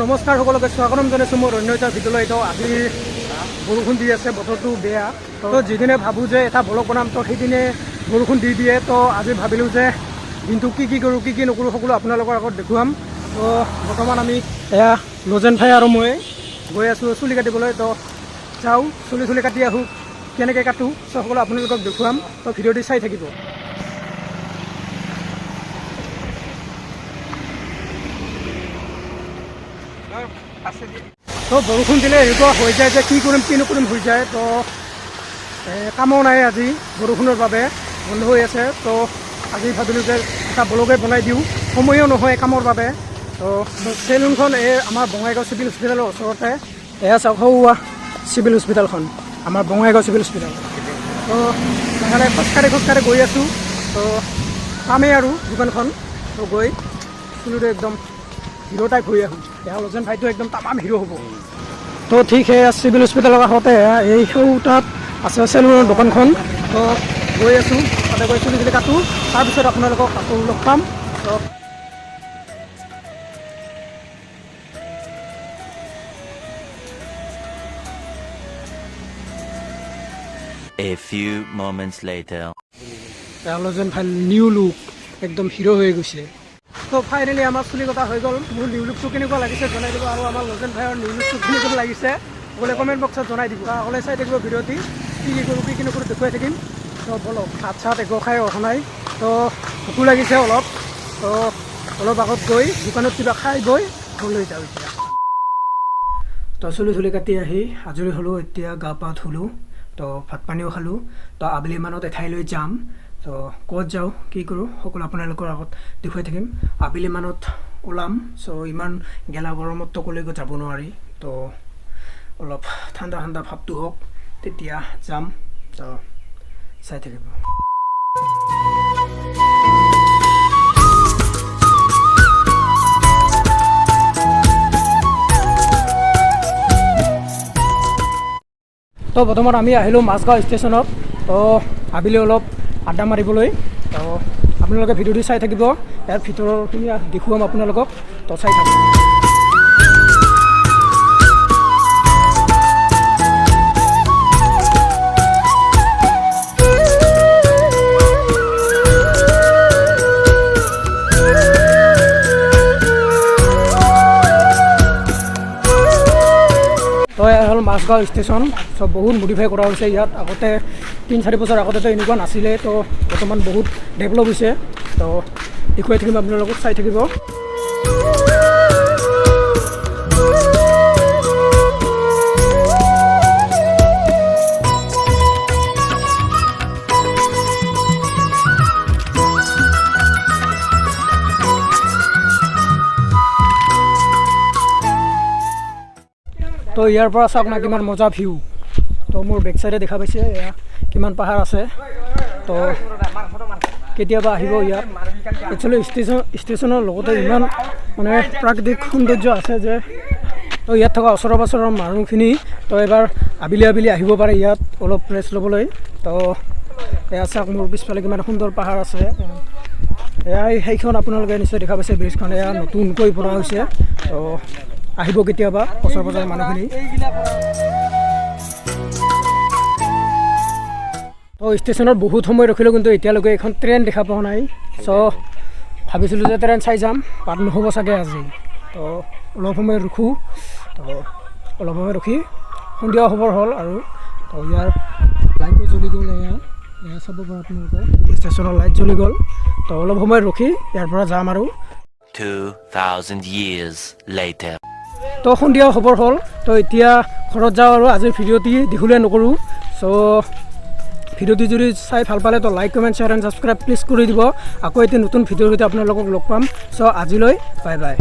নমস্কাৰ সকলোকে স্বাগতম জনাইছোঁ মোৰ অন্য এটা ভিডিঅ'লৈ। তো আজি বৰষুণ দি আছে, বতৰটো বেয়া। তো যিদিনে ভাবোঁ যে এটা ব্লগ বনাম, তো সেইদিনে বৰষুণ দি দিয়ে। তো আজি ভাবিলোঁ যে দিনটো কি কি কৰোঁ কি কি নকৰোঁ সকলো আপোনালোকৰ আগত দেখুৱাম। তো বৰ্তমান আমি এয়া লজেন ভাই আৰু মই গৈ আছোঁ চুলি কাটিবলৈ। তো যাওঁ চুলি চুলি কাটি আহোঁ, কেনেকৈ কাটোঁ সকলো আপোনালোকক দেখুৱাম। তো ভিডিঅ'টি চাই থাকিব। তো বৰষুণ দিলে এনেকুৱা হৈ যায় যে কি কৰিম কি নকৰিম হৈ যায়। তো কামো নাই আজি, বৰষুণৰ বাবে বন্ধ হৈ আছে। তো আজি ভাবিলোঁ যে এটা ব্লগে বনাই দিওঁ, সময়ো নহয় কামৰ বাবে। তো চেলুনখন এই আমাৰ বঙাইগাঁও চিভিল হস্পিটেলৰ ওচৰতে। এয়া চাওক সৌৱা চিভিল হস্পিটেলখন, আমাৰ বঙাইগাঁও চিভিল হস্পিটেল। তো লাহে লাহে খোজকাঢ়ি খোজকাঢ়ি গৈ আছোঁ। তো পামেই আৰু দোকানখন। তো গৈ চুলিটো একদম হিৰ' টাইপ হৈ আহোঁ। এয়া লজেন ভাইটো একদম তামাম হিৰ' হ'ব। তো ঠিক সেয়া চিভিল হস্পিটেলৰ কাষতে এই সৌ তাত আছে চেলুনৰ দোকানখন। তো গৈ আছোঁ, তাতে গৈ চুলি চুলি কাটোঁ, তাৰপিছত আপোনালোকক আকৌ লগ পাম। তো A few moments later. লজেন ভাই নিউ লুক, একদম হিৰ' হৈ গৈছে। তো ফাইনেলি আমাৰ চুলি কটা হৈ গ'ল। মোৰ নিউ লুকটো কেনেকুৱা লাগিছে জনাই দিব, আৰু আমাৰ লজেন ভাইৰ নিউ লুকটো কেনেকুৱা লাগিছে সকলোৱে কমেণ্ট বক্সত জনাই দিব। সকলোৱে চাই থাকিব ভিডিঅ'টি, কি কি কৰোঁ কি কি নকৰোঁ দেখুৱাই থাকিম। তো বলক, ভাত চাত একো খাই অহা নাই, তো ভোকো লাগিছে অলপ। তো অলপ আগত গৈ দোকানত কিবা খাই গৈ ঘৰলৈ যাওঁ এতিয়া। তো চুলি চুলি কাটি আহি আজৰি হ'লোঁ, এতিয়া গা পা ধুলোঁ, তো ভাত পানীও খালোঁ। তো আবেলি মানত এঠাইলৈ যাম। তো ক'ত যাওঁ কি কৰোঁ সকলো আপোনালোকৰ আগত দেখুৱাই থাকিম। আবেলি মানত ওলাম। চ' ইমান গেলা গৰমততো ক'লৈকো যাব নোৱাৰি, তো অলপ ঠাণ্ডা ঠাণ্ডা ভাৱটো হওক তেতিয়া যাম। তো চাই থাকিব। তো বৰ্তমান আমি আহিলোঁ মাজগাঁও ষ্টেচনত। তো আবেলি অলপ আড্ডা মাৰিবলৈ। তো আপোনালোকে ভিডিঅ'টো চাই থাকিব, ইয়াৰ ভিতৰৰখিনি দেখুৱাম আপোনালোকক। তো চাই থাকিব। তো এয়া হ'ল মাজগাঁও ষ্টেচন। চব বহুত মডিফাই কৰা হৈছে ইয়াত। আগতে 3-4 বছৰ আগতেতো এনেকুৱা নাছিলে, তো বৰ্তমান বহুত ডেভেলপ হৈছে। তো দেখুৱাই থাকিম আপোনালোকক, চাই থাকিব। তো ইয়াৰ পৰা চাওক না কিমান মজা ভিউ। তো মোৰ বেক চাইডে দেখা পাইছে এয়া কিমান পাহাৰ আছে। তো কেতিয়াবা আহিব ইয়াত। একচুৱেলি ষ্টেচনৰ লগতে ইমান মানে প্ৰাকৃতিক সৌন্দৰ্য আছে যে তো ইয়াত থকা ওচৰৰ পাঁজৰৰ মানুহখিনি তো এবাৰ আবেলি আবেলি আহিব পাৰে ইয়াত অলপ ৰেষ্ট ল'বলৈ। তো এয়া চাওক মোৰ পিছফালে কিমান সুন্দৰ পাহাৰ আছে। এয়া সেইখন আপোনালোকে নিশ্চয় দেখা পাইছে ব্ৰিজখন, এয়া নতুনকৈ বনোৱা হৈছে। তো আহিব কেতিয়াবা ওচৰ পাঁজৰৰ মানুহখিনি। তো ষ্টেচনত বহুত সময় ৰখিলোঁ, কিন্তু এতিয়ালৈকে এখন ট্ৰেইন দেখা পোৱা নাই। চ' ভাবিছিলোঁ যে ট্ৰেইন চাই যাম, বাট নহ'ব চাগে আজি। তো অলপ সময় ৰখোঁ। তো অলপ সময় ৰখি সন্ধিয়া হ'বৰ হ'ল আৰু। তো ইয়াৰ লাইটো জ্বলি গ'ল, এয়া এয়া চাব পাৰে আপোনালোকে ষ্টেচনৰ লাইট জ্বলি গ'ল। তো অলপ সময় ৰখি ইয়াৰ পৰা যাম আৰু। 2000 years later. তো সন্ধিয়া হ'বৰ হ'ল। তো এতিয়া ঘৰত যাওঁ আৰু আজিৰ ভিডিঅ'টি দীঘলীয়া নকৰোঁ। চ' ভিডিঅ'টি যদি চাই ভাল পালে তো like, comment, share and subscribe please কৰি দিব। আকৌ এটি নতুন ভিডিঅ'ৰ সৈতে আপোনালোকক লগ পাম। চ' আজিলৈ বাই বাই।